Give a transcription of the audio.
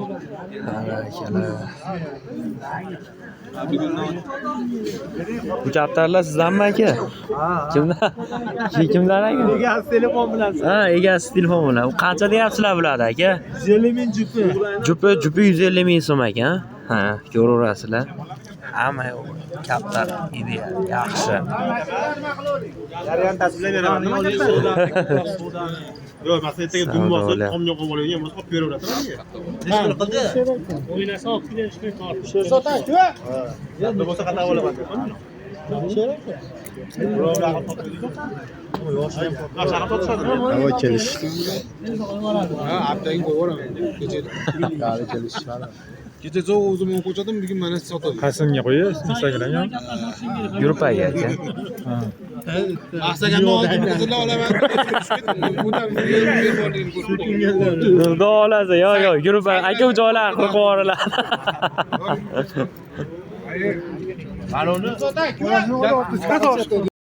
Ana akalar. Bu kaptarlar sizdanmi, aka? Kimdan? Kimdan, aka? Egasi telefon bilan. Ha, egasi telefon bilan. Qancha deyapsizlar bularni, aka? 150 ming jupi. Jupi 150 ming so'm ekan. Ha, ko'raverasizlar. Hamma yo'q. Kaptar ideal, yaxshi. Jarayon tasvirlab beraman. Nima gaplar? Yo'q, masalan, ertaga dum bosib, Savdolar. tomga qo'yib oladigan bo'lsa, olib beraveradi. Nechta qildi? Dum bo'lsa qanaqa bo'laman? Hava kelishdi. Ha, aptaga qo'yib yuboraman. Kecha Hali kelishmadi. kecha zo'r o'zim ko'chadim, bugun mana sotadi. Qaysimga qo'yasiz Instagramga? Gruppaga, aka. Maqsagamni oldim, qizillar olaman. Bundan borligini ko'rib Xudo xohlasa, yo'q, yo'q, gruppa aka, u joylar qilib yuboriladi. qoldim.